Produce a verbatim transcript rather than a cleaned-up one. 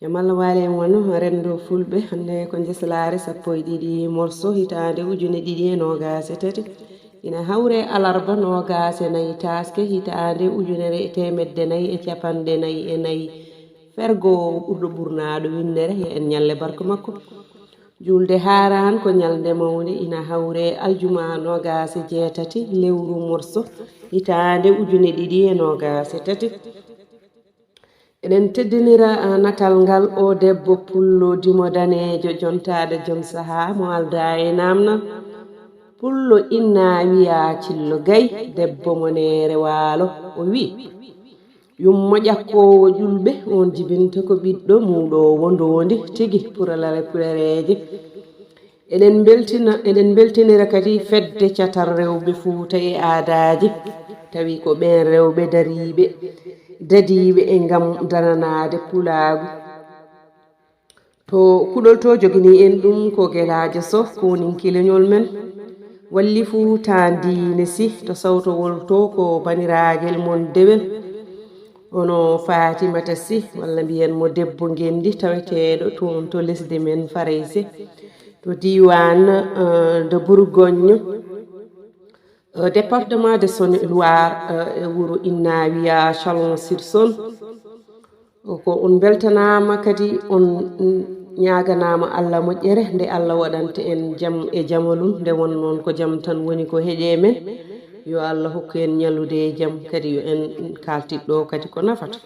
Jamal wale wano rendo fulɓe hannde ko njeslaare sappo e ɗiɗi morso hitaande ujune ɗiɗi e noogaas e tati. Ina hawre alarba noogaas e nayi taaske hitaande ujunere e teemedde nayi e capanɗe nayi e nayi. Fergo ɓurɗo ɓurnaaɗo winnere, yo en ñalle barko makko. Julde Haaraan ko ñalnde mawnde, ina hawre aljuma noogaas e jeetati lewru morso hitaande ujune ɗiɗi e noogaas e tati. Eɗen teddinira natal ngal o debbo pullo dimo daneejo jontaaɗo jom sahaa mo aldaa e naamnal. Pullo inna wiya Cillo Gay, debbo mo neere waalo. O wi, yumma ƴakkoowo ƴulɓe, on jibinta ko ɓiɗɗo muuɗoowo ndoondi tigi puralale pulereeje. Eɗen mbeltina, eɗen mbeltinira kadi fedde catal rewɓe Fuuta e aadaaji, tawi ko ɓeen rewɓe dariiɓe, dadiiɓe e ngam daranaade pulaagu. To kuɗol to jogini en ɗum ko Gelaajo Soh, kooninki leñol men. Walli Fuuta diine si, to sawtowol to ko baniraagel mon dewel. Hono Fatimata si, walla mbiyen mo debbo ngenndi taweteeɗo toon to lesdi men Farayse, to diiwaan eh, de Bourgogne, eh, département de Saône-et-Loire, eh, e wuro inna wiya Chalon-sur-Saône. Ko on mbeltanaama kadi on ñaaganaama Allah moƴƴere nde Allah waɗanta en jam e jamalun nde won noon ko jam tan woni ko heƴe men. Yo Allah hokku en ñallude e jam kadi yo en kaaltit ɗo kadi ko nafata.